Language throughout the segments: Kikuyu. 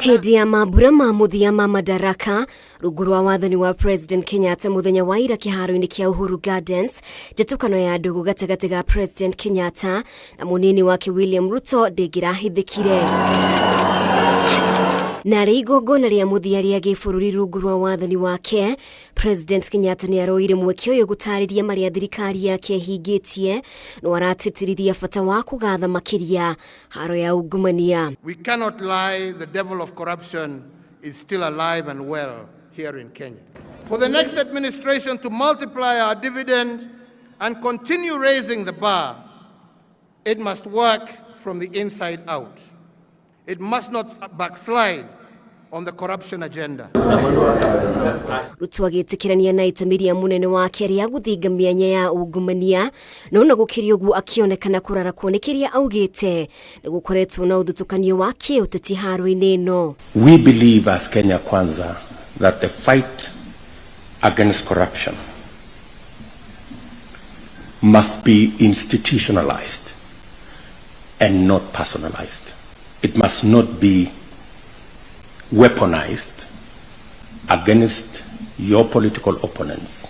Hĩndĩ ya mambura ma mũthia ma Madaraka rungu rwa wathani wa President Kenyatta mũthenya wa ira kĩharo-inĩ kĩa Uhuru Gardens, njatũkano ya ndũgũ gatagatĩ ga President Kenyatta na mũnini wake William Ruto ndĩngĩrahithĩkire. Na rĩ igongona rĩa mũthia rĩa gĩbũrũri rungu rwa wathani wake, President Kenyatta nĩ aroire mweke ũyũ gũtarĩria marĩa thirikari yake ĩhingĩtie, no aratĩtĩrithia bata wa kũgatha makĩria haro ya ungumania. We cannot lie, the devil of corruption is still alive and well here in Kenya. For the next administration to multiply our dividend and continue raising the bar, it must work from the inside out. It must not backslide on the corruption agenda. Ruto agĩtĩkĩrania na itemi rĩa mũnene wake rĩa gũthinga mĩanya ya ungumania, no na gũkĩrĩ ũguo akĩonekana kũrarakwo nĩ kĩrĩa augĩte nĩ gũkoretwo na ũthutũkanio wa kĩũteti haro-inĩ ĩno. We believe as Kenya Kwanza that the fight against corruption must be institutionalized and not personalized. It must not be weaponized against your political opponents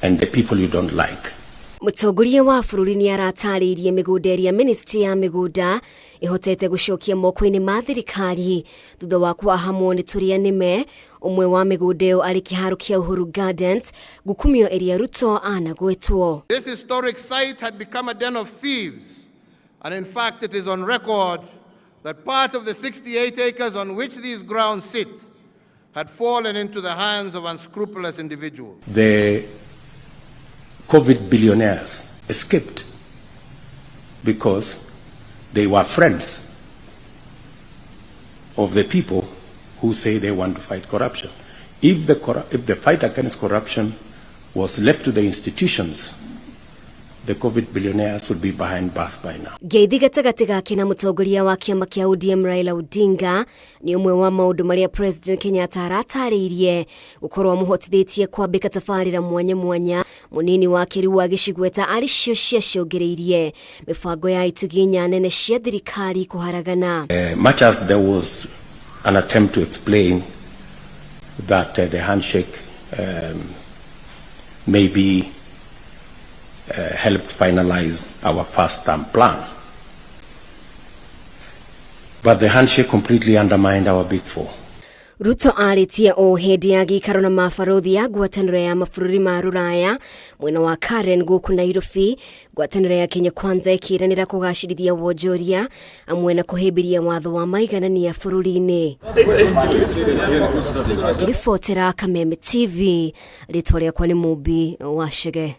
and the people you don't like. Mũtongoria wa bũrũri nĩ aratarĩirie mĩgũnda ĩrĩa ministry ya mĩgũnda ĩhotete gũcokia moko-inĩ ma thirikari thutha wa kwahamwo nĩ tũrĩa nĩme. Ũmwe wa mĩgũnda ĩyo arĩ kĩharo kĩa Uhuru Gardens, ngukumio ĩrĩa Ruto anagwetwo. This historic site had become a den of thieves, and in fact it is on record that part of the 68 acres on which these grounds sit had fallen into the hands of unscrupulous individuals. The COVID billionaires escaped because they were friends of the people who say they want to fight corruption. If the fight against corruption was left to the institutions, the COVID billionaires would be behind bars by now. Ngeithi gatagatĩ gake na mũtongoria wa kĩama kĩa ODM Raila Odinga nĩ ũmwe wa maũndũ marĩa President Kenyatta aratarĩirie gũkorwo amũhotithĩtie kwambĩka tabarĩra mwanya mwanya, mũnini wake rĩu agĩcigweta arĩ cio ciaciongereirie mĩbango ya itugĩ inya nene cia thirikari kũharagana. Much as there was an attempt to explain that the handshake maybe helped finalize our first term plan, but the handshake completely undermined our Big Four. Ruto arĩtie o hĩndĩ ya gĩikaro na mabarũthi ya ngwatanĩro ya mabũrũri ma Rũraya mwena wa Karen gũkũ Nairobi. Ngwatanĩro ya Kenya Kwanza ĩkĩranĩra kũgacĩrithia wonjoria amwe na kũhĩmbĩria watho wa maiganania bũrũri-inĩ. Ngĩribotera Kameme TV, rĩtwa rĩakwa nĩ Mũmbi wa Chege.